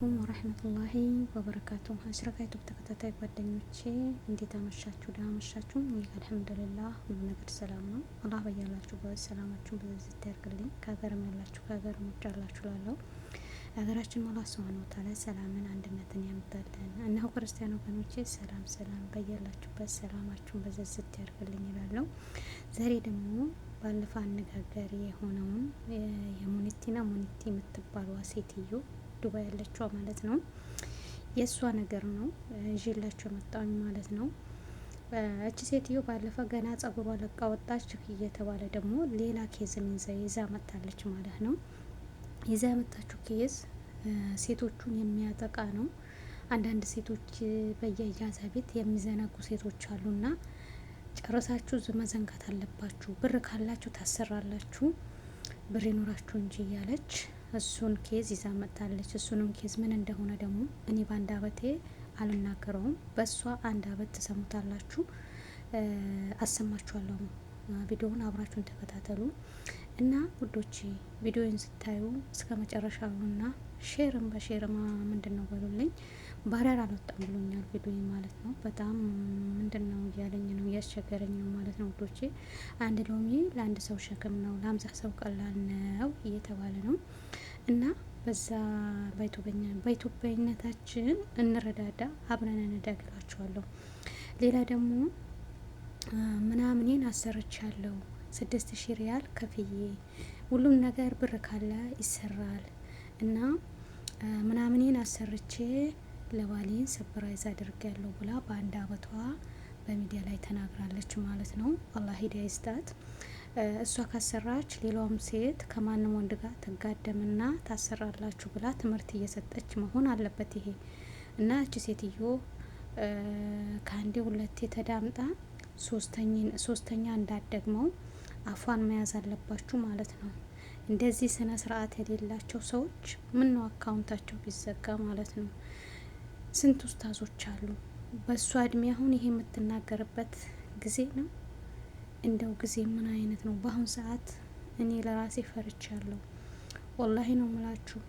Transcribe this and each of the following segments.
ورحمة الله وبركاته። አሽረካ ዩቱብ ተከታታይ ጓደኞቼ እንዴት አመሻችሁ? ደህና አመሻችሁ? እኔ الحمد لله ሁሉ ነገር ሰላም ነው። አላህ በያላችሁበት ሰላማችሁን ብዝት ያርግልኝ። ከሀገርም ያላችሁ ከሀገርም ውጭ ያላችሁ ላለው ሀገራችን አላህ سبحانه وتعالى ሰላምን አንድነትን ያምጣልን። እነሆ ክርስቲያን ወገኖቼ ሰላም ሰላም፣ በያላችሁበት ሰላማችሁን ብዝት ያርግልኝ እላለሁ። ዛሬ ደግሞ ባለፈው አነጋጋሪ የሆነውን የሙኒቲና ሙኒቲ የምትባለዋ ሴትዮ ዱባይ ያለችዋ ማለት ነው። የእሷ ነገር ነው ይዤላችሁ የመጣሁኝ ማለት ነው። እቺ ሴትዮ ባለፈ ገና ጸጉሯ ለቃ ወጣች እየተባለ ደግሞ ሌላ case ን ይዛ መጣለች ማለት ነው። ይዛ የመጣችው case ሴቶቹን የሚያጠቃ ነው። አንዳንድ ሴቶች በየ إجازة ቤት የሚዘነጉ ሴቶች አሉና ጨረሳችሁ መዘንጋት አለባችሁ። ብር ካላችሁ ታሰራላችሁ፣ ብር ይኖራችሁ እንጂ እያለች እሱን case ይዛ መጥታለች። እሱንም case ምን እንደሆነ ደግሞ እኔ በአንድ አበቴ አልናገረውም። በእሷ አንድ አበት ትሰሙታላችሁ፣ አሰማችኋለሁ። ቪዲዮውን አብራችሁን ተከታተሉ እና ውዶቼ ቪዲዮውን ስታዩ እስከ መጨረሻውና share ም በ share ማ ምንድን ነው በሉልኝ። ባሪያር አልወጣም ብሎኛል ቪዲዮ ማለት ነው። በጣም ምንድን ነው እያለኝ ነው እያስቸገረኝ ነው ማለት ነው ውዶቼ። አንድ ሎሚ ለአንድ ሰው ሸክም ነው፣ ለ50 ሰው ቀላል ነው እየተባለ ነው እና በዛ በኢትዮጵያዊነታችን እንረዳዳ፣ አብረን እንደግላችኋለሁ። ሌላ ደግሞ ምናምኔን አሰርቻለሁ 6000 ሪያል ከፍዬ ሁሉም ነገር ብር ካለ ይሰራል እና ምናምኔን አሰርቼ ለባሌን surprise አድርጌያለሁ ብላ በአንድ አመቷ በሚዲያ ላይ ተናግራለች ማለት ነው። አላህ ሂዳያ ይስጣት። እሷ ካሰራች ሌላውም ሴት ከማንም ወንድ ጋር ትጋደምና ታሰራላችሁ ብላ ትምህርት እየሰጠች መሆን አለበት ይሄ እና እቺ ሴትዮ ከአንዴ ሁለቴ ተዳምጣ ሶስተኛ እንዳትደግመው አፏን መያዝ አለባችሁ ማለት ነው። እንደዚህ ስነ ስርዓት የሌላቸው ሰዎች ምን ነው account ኣቸው ቢዘጋ ማለት ነው። ስንት ኡስታዞች አሉ በእሷ እድሜ አሁን ይሄ የምትናገርበት ጊዜ ነው። እንደው ጊዜ ምን አይነት ነው? በአሁን ሰዓት እኔ ለራሴ ፈርቻለሁ። والله ነው ምላችሁ።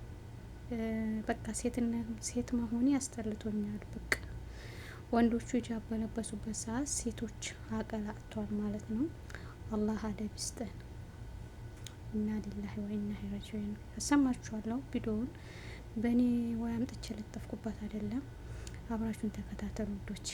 በቃ ሴት መሆኔ ያስጠልቶኛል። በቃ ወንዶቹ ሂጃብ በለበሱበት ሰዓት ሴቶች አቀላጥቷል ማለት ነው። አላህ አደብ ይስጠን። إنا لله وإنا إليه راجعون። አሰማችኋለሁ ቪዲዮውን በእኔ ወይ አምጥቼ ለጠፍኩባት አይደለም። አብራችሁን ተከታተሉ ውዶች።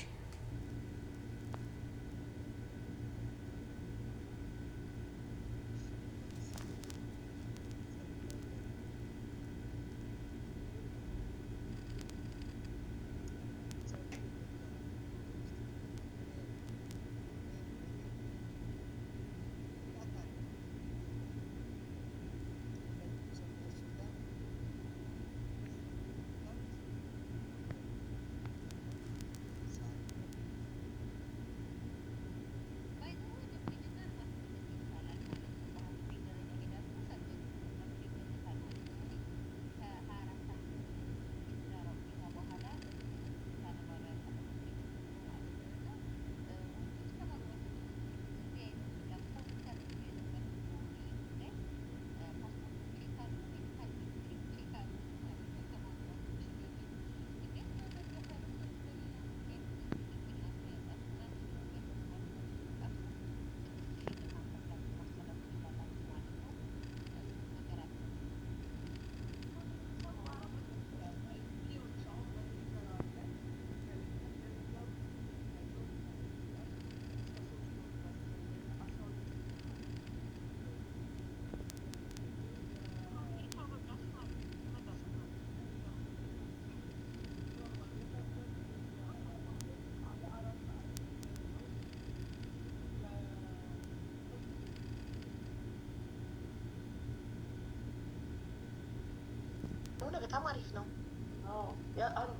ሆነ በጣም አሪፍ ነው።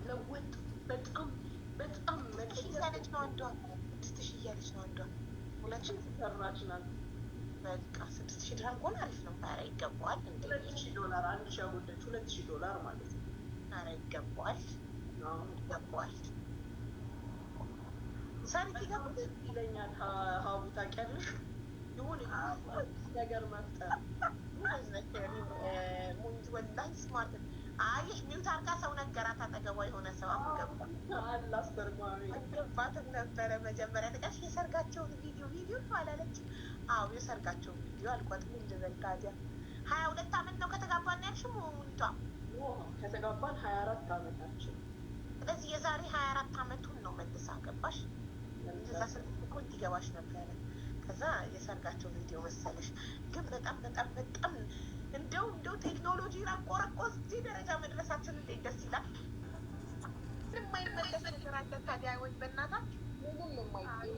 ለወጥ በጣም በጣም እያለች ነው አንዷ፣ 6000 እያለች ነው አንዷ። ሁለችን ሰራች ናት። በቃ 6000 ድርሃም ከሆነ አሪፍ ነው። ኧረ ይገባዋል። እንደ 2000 ዶላር 1000 አጎደች፣ 2000 ዶላር ማለት ነው። ኧረ ይገባዋል፣ ይገባዋል። ሳሪቲ ጋር ይለኛል ሀቡ ታውቂያለሽ፣ የሆነ ነገር መፍጠር ሙኒት والله smart። አየሽ፣ mute አድርጋ ሰው ነገራት። አጠገቧ የሆነ ሰው አሁን ገባ። አለ አስተርጓሚ። አልገባትም ነበረ መጀመሪያ። ተቃሽ የሰርጋቸውን ቪዲዮ ቪዲዮ አላለች። አዎ፣ የሰርጋቸውን ቪዲዮ አልኳት። ምን ልበል ታዲያ? 22 አመት ነው ከተጋባን ያልሽው ሙኒቷ? ከተጋባን 24 አመታችን። ስለዚህ የዛሬ 24 አመቱን ነው መልሳ ገባሽ። እንደዛ ስልክ እኮ እንዲገባሽ ነበረ። ከዛ የሰርጋቸው ቪዲዮ መሰለሽ። ግን በጣም በጣም በጣም እንደው ቴክኖሎጂ ረቆ ረቆ እዚህ ደረጃ መድረሳችን እንዴት ደስ ይላል። ምንም የማይመለስ ነገር አለ ታዲያ? ወይ በእናታችሁ። ምንም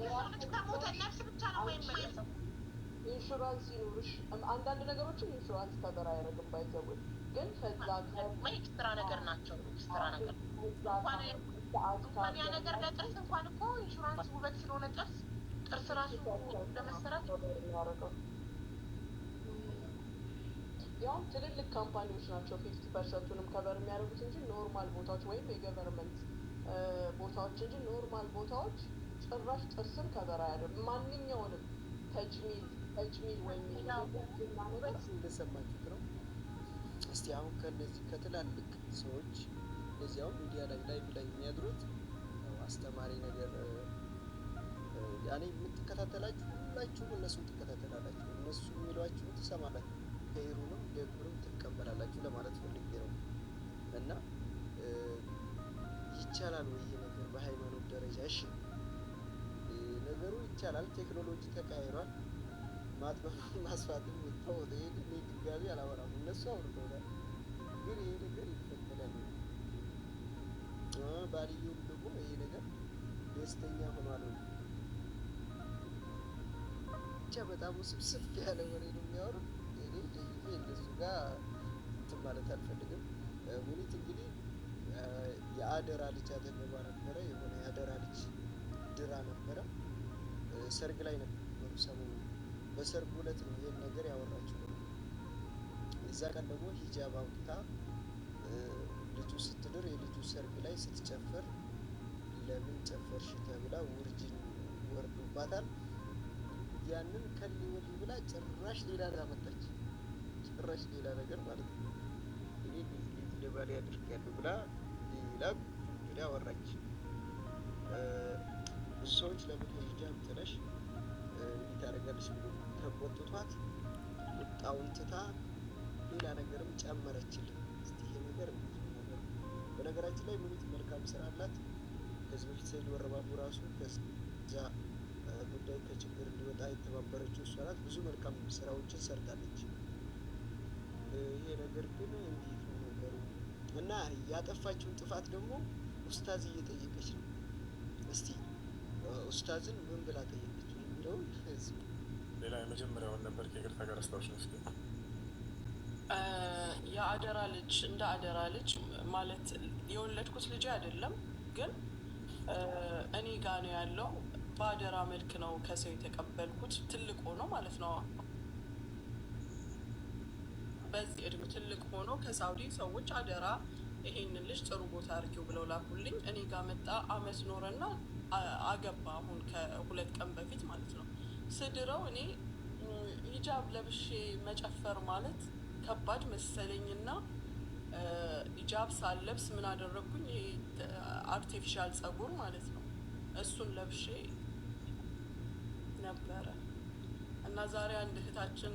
የሰው ልጅ ከሞተ ነፍስ ብቻ ነው የማይመለሰው። ኢንሹራንስ ይኑርሽ። አንዳንድ ነገሮችን ኢንሹራንስ cover አያደርግም። By the way ግን ከዛ ወይ extra ነገር ናቸው። Extra ነገር እንኳን ያ ነገር ለጥርስ እንኳን እኮ ኢንሹራንስ ውበት ስለሆነ ጥርስ ራሱ ለመሰራት የሚያደርገው ያውም ትልልቅ company ዎች ናቸው 50% ኡንም cover የሚያደርጉት እንጂ normal ቦታዎች ወይም የ government ቦታዎች እንጂ normal ቦታዎች ጭራሽ ጥርስን cover አያደርጉም። ማንኛውንም تجميل ወይም ነገር እንደሰማችሁት ነው። እስቲ አሁን ከነዚህ ከትላልቅ ሰዎች እነዚህ ሚዲያ ላይ live ላይ የሚያድሩት ያው አስተማሪ ነገር ያኔ የምትከታተላችሁ ሁላችሁም እነሱን ትከታተላላችሁ፣ እነሱ የሚሏችሁን ትሰማላችሁ፣ ከይሩንም ደጉንም ትቀበላላችሁ ለማለት ፈልጌ ነው። እና ይቻላል ወይ ይሄ ነገር በሃይማኖት ደረጃ? እሺ፣ ነገሩ ይቻላል። ቴክኖሎጂ ተቀያይሯል። ማጥበብ ማስፋትም ተውት። ይሄን እኔ ድጋሚ አላወራም፣ እነሱ አውርተውታል። ግን ይሄ ነገር ይፈቀዳል ወይ? ባልየውም ደግሞ ይሄ ነገር ደስተኛ ሆኗል ወይ? ብቻ በጣም ውስብስብ ያለ ወሬ ነው የሚያወሩት። እኔ ደግሜ እነሱ ጋር እንትን ማለት አልፈልግም። ሙኒት እንግዲህ የአደራ ልጅ አጠገቧ ነበረ። የሆነ የአደራ ልጅ ድራ ነበረ። ሰርግ ላይ ነበሩ ሰሞኑን። በሰርጉ ዕለት ነው ይሄን ነገር ያወራችው። የዛ ቀን ደግሞ ሂጃብ አውጥታ ልጁ ስትድር የልጁ ሰርግ ላይ ስትጨፍር ለምን ጨፈርሽ ተብላ ውርጅኝ ወርዶባታል። ያንን ከሊ ወሊ ብላ ጭራሽ ሌላ ነገር አመጣች። ጭራሽ ሌላ ነገር ማለት ነው። እኔ እንደዚህ እንደዚህ ለባሌ አድርጌያለሁ ብላ ሌላ ጉድ አወራች። ብዙ ሰዎች ለምን ሂጃብ ጥለሽ እንዲህ ታደርጋለች ብሎ ተቆጥቷት ቁጣውን ትታ ሌላ ነገርም ጨመረችልን። እስቲ ይሄ ነገር እንዴት ነው ነገሩ? በነገራችን ላይ ሙኒት መልካም ስራ አላት። ከዚህ በፊት ሰይድ ወረባቡ ራሱ ከዛ ጉዳይ ከችግር እንዲወጣ የተባበረችው እሷ ናት። ብዙ መልካም ስራዎችን ሰርታለች። ይሄ ነገር ግን እንዴት ነው ነገሩ? እና ያጠፋችውን ጥፋት ደግሞ ኡስታዝ እየጠየቀች ነው። እስቲ ኡስታዝን ምን ብላ ጠየቀችው የሚለውን እዚሁ ሌላ የመጀመሪያውን ነበር ከይቅርታ ጋር አስታውሽን እስኪ። የአደራ ልጅ እንደ አደራ ልጅ ማለት የወለድኩት ልጅ አይደለም፣ ግን እኔ ጋ ነው ያለው። በአደራ መልክ ነው ከሰው የተቀበልኩት። ትልቅ ሆኖ ማለት ነው። በዚህ እድሜ ትልቅ ሆኖ ከሳውዲ ሰዎች አደራ ይሄንን ልጅ ጥሩ ቦታ አድርጊው ብለው ላኩልኝ። እኔ ጋ መጣ፣ አመት ኖረና አገባ። አሁን ከ2 ቀን በፊት ማለት ነው። ስድረው እኔ ሂጃብ ለብሼ መጨፈር ማለት ከባድ መሰለኝና ሂጃብ ሳለብስ ምን አደረግኩኝ? ይሄ artificial ጸጉር ማለት ነው። እሱን ለብሼ ነበረ እና ዛሬ አንድ እህታችን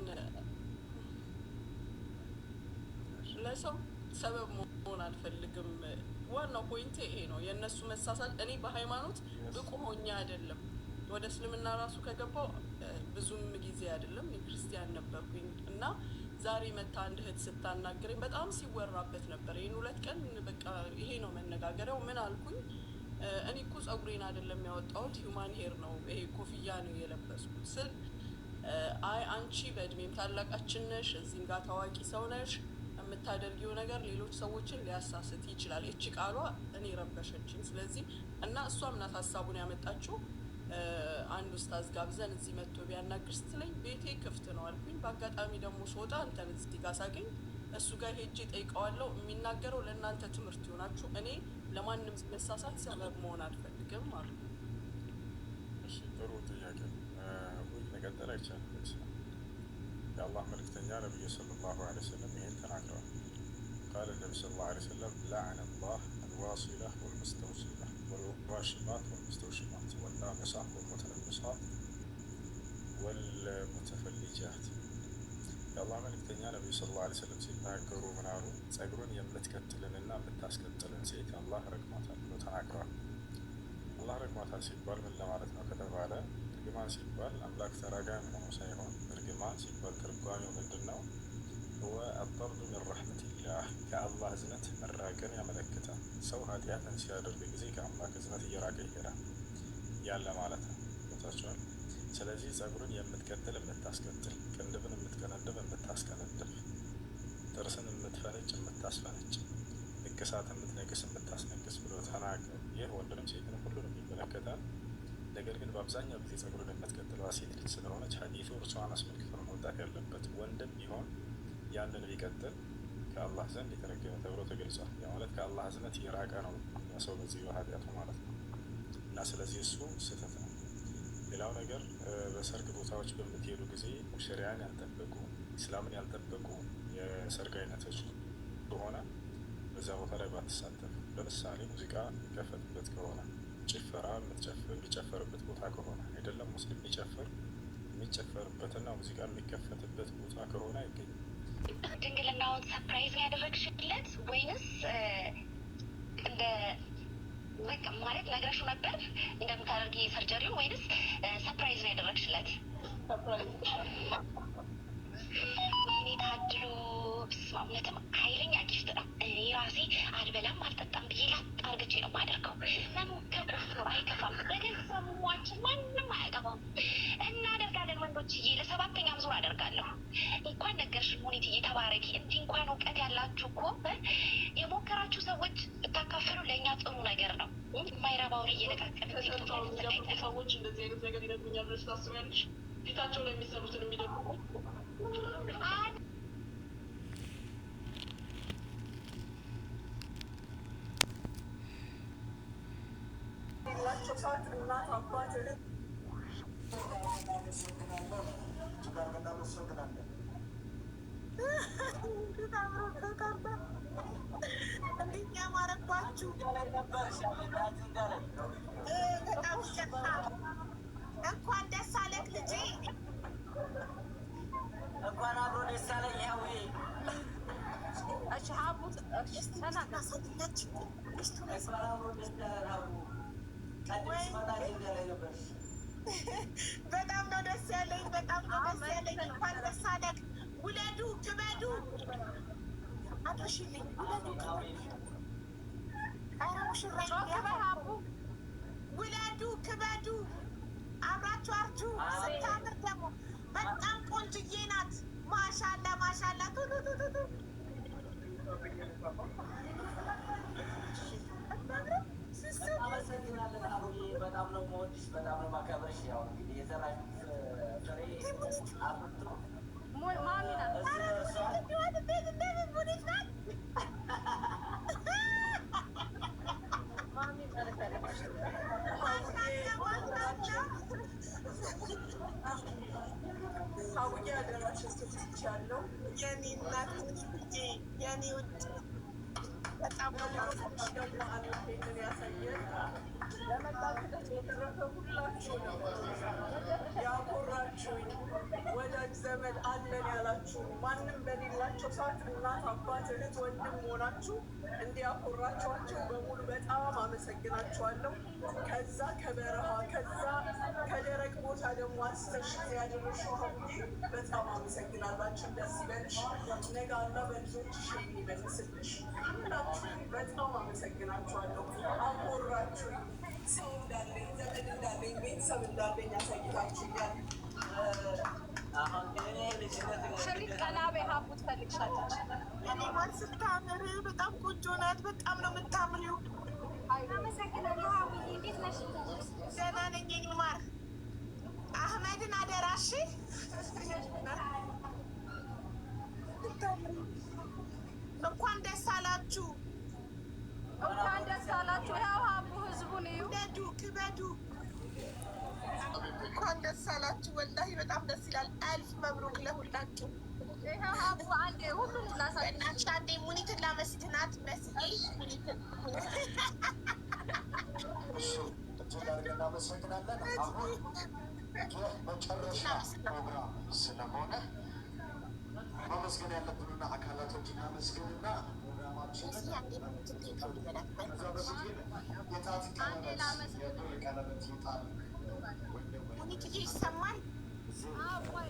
ለሰው ሰበብ መሆን አልፈልግም። ዋናው point ኤ ይሄ ነው። የእነሱ መሳሳት እኔ በሃይማኖት ብቁ ሆኜ አይደለም። ወደ እስልምና ራሱ ከገባው ብዙም ጊዜ አይደለም። እኔ ክርስቲያን ነበርኩኝ እና ዛሬ መታ አንድ እህት ስታናግረኝ በጣም ሲወራበት ነበር። ይህን 2 ቀን በቃ ይሄ ነው መነጋገሪያው። ምን አልኩኝ? እኔ እኮ ጸጉሬን አይደለም ያወጣሁት፣ human hair ነው፣ ይሄ ኮፍያ ነው የለበስኩት ስል፣ አይ አንቺ በእድሜም ታላቃችን ነሽ፣ እዚህም ጋር ታዋቂ ሰው ነሽ፣ የምታደርጊው ነገር ሌሎች ሰዎችን ሊያሳስት ይችላል። እቺ ቃሏ እኔ ረበሸችኝ። ስለዚህ እና እሷም ናት ሀሳቡን ያመጣችው። አንድ ኡስታዝ ጋብዘን እዚህ መጥቶ ቢያናግር ስትለኝ ቤቴ ክፍት ነው አልኩኝ። በአጋጣሚ ደግሞ ስወጣ አንተን እዚህ ጋር ሳገኝ እሱ ጋር ሄጄ ጠይቀዋለሁ። የሚናገረው ለእናንተ ትምህርት ይሆናችሁ። እኔ ለማንም መሳሳት ሰበብ መሆን አልፈልግም አልኩ። እሺ፣ ጥሩ ጥያቄ ነው። ውይ መቀጠል አይቻልም። በኢስላም የአላህ መልእክተኛ ነቢዩ صلى الله عليه وسلم ይሄን ተናግረዋል። قال النبي صلى الله عليه وسلم لعن الله الواصلة والمستوصلة والواشمات والمستوشمات والنامصات والمتنمصات والمتفلجات። የአላህ መልእክተኛ ነቢዩ صلى الله عليه وسلم ሲናገሩ ምን አሉ? ጸጉሩን የምትቀጥልንና የምታስቀጥልን ሴት አላህ ረግሟታል ብሎ ተናግረዋል። አላህ ረግሟታል ሲባል ምን ለማለት ነው ከተባለ፣ እርግማን ሲባል አምላክ ተራጋሚ ሆኖ ሳይሆን እርግማን ሲባል ትርጓሜው ምንድን ነው? هو الطرد من رحمة الله፣ ከአላህ እዝነት መራቅን ያመለክታል። ሰው ኃጢአትን ሲያደርግ ጊዜ ከአምላክ እዝነት እየራቀ ይሄዳል ያለ ማለት ነው። ገብታችኋል? ስለዚህ ጸጉርን የምትቀጥል የምታስቀጥል፣ ቅንድብን የምትቀነድብ የምታስቀነድብ፣ ጥርስን የምትፈነጭ የምታስፈነጭ፣ ንቅሳት የምትነቅስ የምታስነቅስ ብሎ ተናገሩ። ይህ ወንድንም ሴትንም ሁሉንም ይመለከታል። ነገር ግን በአብዛኛው ጊዜ ጸጉርን የምትቀጥለዋ ሴት ልጅ ስለሆነች ሐዲሱ እርሷን አስመልክቶ ነው መውጣት ያለበት። ወንድም ቢሆን ያንን ቢቀጥል ከአላህ ዘንድ የተረገመ ተብሎ ተገልጿል። ያ ማለት ከአላህ እዝነት የራቀ ነው ያ ሰው በዚህ በኃጢአቱ ማለት ነው። እና ስለዚህ እሱ ስህተት ነው። ሌላው ነገር በሰርግ ቦታዎች በምትሄዱ ጊዜ ሸሪያን ያልጠበቁ፣ ኢስላምን ያልጠበቁ የሰርግ አይነቶች ከሆነ በዛ ቦታ ላይ ባትሳተፍ። ለምሳሌ ሙዚቃ የሚከፈትበት ከሆነ፣ ጭፈራ የሚጨፈርበት ቦታ ከሆነ፣ አይደለም ሙስሊም ሊጨፍር፣ የሚጨፈርበትና ሙዚቃ የሚከፈትበት ቦታ ከሆነ አይገኝም። ድንግልናውን surprise ነው ያደረግሽለት ወይንስ እንደ በቃ ማለት ነግረሽው ነበር እንደምታደርጊ surgery ውን ወይንስ surprise ነው ያደረግሽለት? ወይኔ ታድሎ፣ በስመ አብ፣ እውነትም ኃይለኛ gift ነው። እኔ ራሴ አልበላም አልጠጣም ብዬ ላጥ አርግቼ ነው የማደርገው። መሞከር ቁፍ ነው፣ አይከፋም። በገዛ ሟችን ማንም አያገባም። እናደርጋለን ወንዶችዬ፣ ለሰባተኛም ዙር አደርጋለሁ። እንኳን ነገርሽ ሙኒትዬ፣ ተባረኪ። እንዲህ እንኳን እውቀት ያላችሁ እኮ የሞከራችሁ ሰዎች ብታካፍሉ ለእኛ ጥሩ ነገር ነው። የማይረባውን እየለቃቀምን ቲክቶክ ተሰርተው ላይ የሚደብቁ ተዘጋጅተን ሰዎች እንደዚህ አይነት ነገር ይነግሩኛል ብለሽ ታስቢያለሽ? ፊታቸው ላይ የሚሰሩትን የሚደብቁ ላቸው ሰዓት እናት አባት እህት እናመሰግናለን። እንዴት አምሮበታል! እንዴት ያማረባችሁ! በጣም ይቅርታ። እንኳን ደስ አለህ ልጄ። እንኳን አብሮ ደስ አለኝ። ያው እሺ ሀቡ እሺ እስቲ ተናገር። ሚስቱን አሳየች። ሚስቱን እንኳን አብሮ ደስ አለን። ሀቡ ቀድም ስመጣ አጀንዳ ላይ ነበርሽ። በጣም ነው ደስ ያለኝ። በጣም ነው ደስ ያለኝ። እንኳን ደስ አለህ። ውለዱ፣ ክበዱ። አድርሽልኝ። ውለዱ፣ ክበዱ። ኧረ ሙሽራ ጮክ በይ ሀቡ። ውለዱ፣ ክበዱ። አብራችሁ አርጁ። ስታምር ደግሞ በጣም ቆንጅዬ ናት። ማሻላ ማሻላ። ቱ ቱ ቱ ቱ ቱ። ስስት እናመሰግናለን ሀቡዬ፣ በጣም ነው የምወድሽ፣ በጣም ነው የማከብርሽ። ያው እንግዲህ የዘራሽው ፍሬ አፍርቶ ማሚ ናት። እዚህ ደርሷል። እንዴት እንደምን ሙኒት ናት። ማሚ ማለት አለብሽ። ማሻላ ማሻላ። ሀቡዬ አደራሽን ስትትቻለሁ። የኔ እናት ሙኒትዬ፣ የኔ ውድ፣ በጣም ነው ለማሽ ደግሞ አላህ ይህንን ያሳየን። ለመጣችሁ የተረፈ ሁላችሁ ነው ያኮራችሁኝ። ወዳጅ ዘመድ አለን ያላችሁ፣ ማንም በሌላቸው ሰዓት እናት፣ አባት፣ እህት፣ ወንድም ሆናችሁ እንዲያኮራችኋቸው በሙሉ በጣም አመሰግናችኋለሁ። ከዛ ከበረሃ ከዛ ከደረቅ ቦታ ደግሞ አንስተሽ እዚህ ያደረሽው ሀቡዬ በጣም አመሰግናለሁ። አንቺም ደስ ይበልሽ። ነገ አላህ በልጆችሽ ይመልስልሽ። ሁላችሁም በጣም አመሰግናችኋለሁ። አኮራችሁኝ። ሰው እንዳለኝ፣ ዘመድ እንዳለኝ፣ ቤተሰብ እንዳለኝ አሳይታችሁኛል። አሁን ግን እኔ ልጅነት ሽሪት ቀና በይ ሀቡ ትፈልግሻለች። የኔ ማር ስታምር በጣም ቆንጆ ናት። በጣም ነው የምታምሪው። አመሰግናለሁ ሀቡዬ፣ እንዴት ነሽ? ደህና ነኝ የኔ ማር። አህመድን አደራሽ። እንኳን ደስ አላችሁ። እንኳን ደስ አላችሁ። ያው ሀቡ ህዝቡን እዩ። ውለዱ፣ ክበዱ። እንኳን ደስ አላችሁ። ወላሂ በጣም ደስ ይላል። ألف مبروك ለሁላችሁ። ይኸው ሀቡ፣ አንዴ ሁሉንም ላሳይሽ። በእናትሽ አንዴ ሙኒትን ላመስግናት። መስዬ ሙኒትን። እሺ፣ እጅግ አድርገን እናመሰግናለን። አሁን የመጨረሻ ፕሮግራም ስለሆነ ማመስገን ያለብንና አካላቶች እናመስግንና ፕሮግራማችንን መስዬ አንዴ ሙኒትን thank you ልበላት። ከዛ በፊት ግን የጣት አንዴ ቀለበት ላመስግን። የብር ቀለበት የጣል ወይም ደግሞ ሙኒትዬ ይሰማል? እዚህ አዎ፣ ቆይ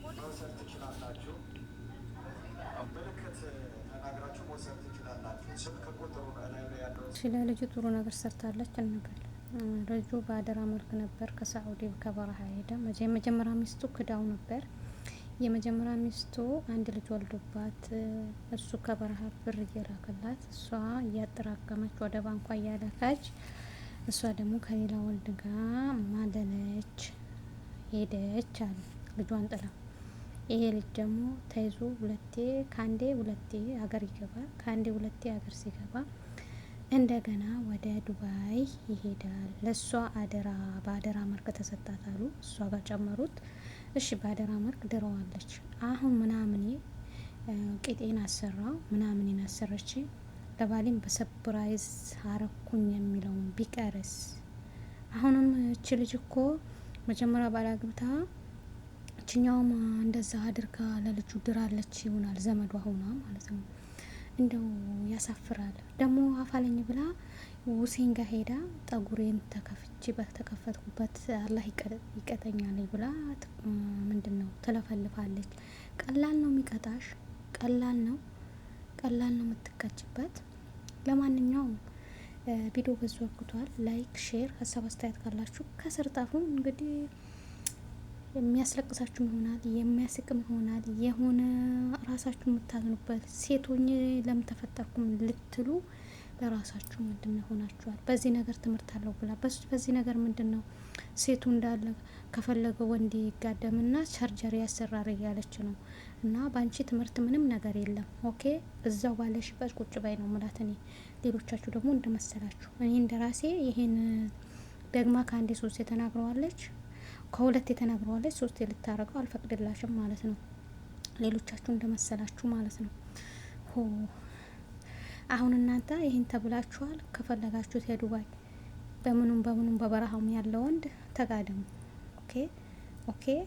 ሙኒት መውሰድ ትችላላችሁ። ምልክት ተናግራችሁ መውሰድ ትችላላችሁ። ስልክ ቁጥሩን እላዩ ላይ ያለውን ስለ ልጁ ጥሩ ነገር ሰርታለች እንበል። ልጁ በአደራ መልክ ነበር ከሳዑዲ ከበረሃ ሄደ። የመጀመሪያ ሚስቱ ክዳው ነበር። የመጀመሪያ ሚስቱ አንድ ልጅ ወልዶባት እሱ ከበረሃ ብር እየላከላት እሷ እያጠራቀመች ወደ ባንኳ እያላካች እሷ ደግሞ ከሌላ ወንድ ጋር ማለለች፣ ሄደች አሉ ልጇን ጥላ። ይሄ ልጅ ደግሞ ተይዞ ሁለቴ፣ ከአንዴ ሁለቴ ሀገር ይገባል። ከአንዴ ሁለቴ ሀገር ሲገባ እንደገና ወደ ዱባይ ይሄዳል። ለእሷ አደራ በአደራ መልክ ተሰጣት አሉ። እሷ ጋር ጨመሩት። እሺ፣ በአደራ መልክ ድረዋለች። አሁን ምናምኔ ቂጤን አሰራው ምናምኔን አሰረች፣ ለባሌም በ surprise አረኩኝ የሚለውን ቢቀርስ? አሁንም እች ልጅ እኮ መጀመሪያ ባላግብታ እችኛውም እንደዛ አድርጋ ለልጁ ድራለች ይሆናል፣ ዘመዷ ሆና ማለት ነው። እንደው ያሳፍራል። ደግሞ አፋለኝ ብላ ሁሴን ጋር ሄዳ ጠጉሬን ተከፍቼ በተከፈትኩበት አላህ ይቀጠኛል ብላ ምንድን ነው ትለፈልፋለች። ቀላል ነው የሚቀጣሽ፣ ቀላል ነው፣ ቀላል ነው የምትቀጭበት። ለማንኛውም ቪዲዮ በዙ አብቅቷል። Like፣ share፣ ሀሳብ አስተያየት ካላችሁ ከስር ጻፉ። እንግዲህ የሚያስለቅሳችሁም ይሆናል፣ የሚያስቅም ይሆናል። የሆነ ራሳችሁ የምታዝኑበት፣ ሴት ሆኜ ለምን ተፈጠርኩም ልትሉ ለራሳችሁ ምንድን ነው ሆናችኋል። በዚህ ነገር ትምህርት አለው ብላ በዚህ ነገር ምንድን ነው ሴቱ እንዳለ ከፈለገ ወንድ ይጋደምና surgery ያሰራር እያለች ነው። እና በአንቺ ትምህርት ምንም ነገር የለም። Okay፣ እዛው ባለሽበት ቁጭ ባይ ነው ምላት እኔ። ሌሎቻችሁ ደግሞ እንደመሰላችሁ። እኔ እንደ ራሴ ይሄን ደግማ ከአንዴ ሶስቴ ተናግረዋለች፣ ከሁለቴ ተናግረዋለች። ሶስቴ ልታረገው አልፈቅድላሽም ማለት ነው። ሌሎቻችሁ እንደመሰላችሁ ማለት ነው። ሆ፣ አሁን እናንተ ይህን ተብላችኋል። ከፈለጋችሁት የዱባይ በምኑም በምኑም በበረሃውም ያለ ወንድ ተጋደሙ። Okay፣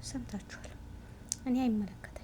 ሰምታችኋል። እኔ አይመለከተኝም።